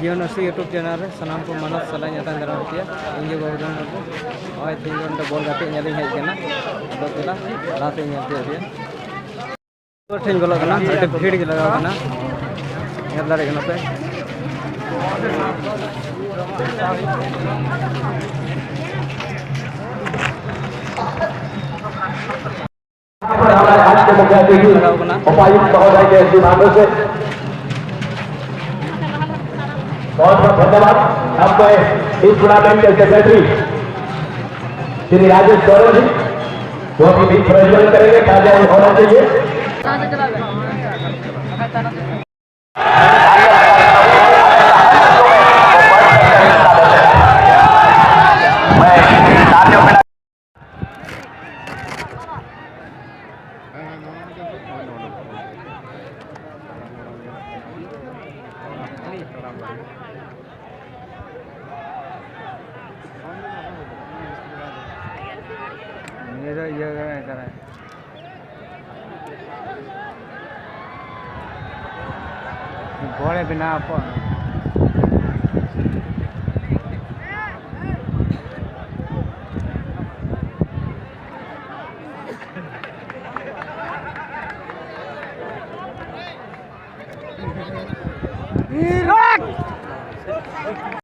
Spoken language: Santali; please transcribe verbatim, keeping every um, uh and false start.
ᱡᱤᱭᱚᱱ ᱟᱹᱨᱥᱤ YouTube channel ᱨᱮ ᱥᱟᱱᱟᱢ ᱠᱚ ᱢᱟᱱᱚᱛ ᱥᱟᱞᱟᱜ ᱤᱧ ᱟᱛᱟᱝ ᱫᱟᱨᱟᱢ ᱯᱮᱭᱟ᱾ ᱤᱧ ᱜᱮ ᱵᱟᱹᱵᱩ ᱫᱷᱚᱱ ᱢᱩᱨᱢᱩ᱾ ᱱᱚᱜᱼᱚᱭ ᱛᱮᱦᱮᱧ ᱫᱚ ᱱᱚᱰᱮ ᱵᱚᱞ ᱜᱟᱛᱮᱜ ᱧᱮᱞ ᱤᱧ ᱦᱮᱡ ᱟᱠᱟᱱᱟ᱾ ᱟᱫᱚ ᱫᱮᱞᱟ, ᱞᱟᱦᱟ ᱥᱮᱫ ᱤᱧ ᱧᱮᱞ ᱦᱚᱪᱚᱭᱮᱫ ᱯᱮᱭᱟ᱾ ᱵᱚᱞ ᱴᱷᱮᱱ ᱵᱚᱞᱚᱜ ᱠᱟᱱᱟ, ᱟᱹᱰᱤ ᱵᱷᱤᱲ ᱜᱮ ᱞᱟᱜᱟᱣ ᱠᱟᱱᱟ, ᱧᱮᱞ ᱫᱟᱲᱮᱭᱟᱜ ᱠᱟᱱᱟ ᱯᱮ᱾ ᱦᱟᱨᱟᱣ ᱠᱟᱱᱟ᱾ उपायुक्त महोदय के शुभारंभ से बहुत बहुत धन्यवाद। अब मैं इस टूर्नामेंट के सेक्रेटरी श्री राजेश गौरव जी, वो भी बीच प्रज्वलन करेंगे, ताजा होना चाहिए। ᱱᱤᱭᱟᱹ ᱫᱚ ᱤᱭᱟᱹ ᱠᱟᱱᱟ, ᱠᱟᱱᱟ᱾ ᱜᱚᱲᱮ ᱵᱮᱱᱟᱣ ᱟᱠᱚ᱾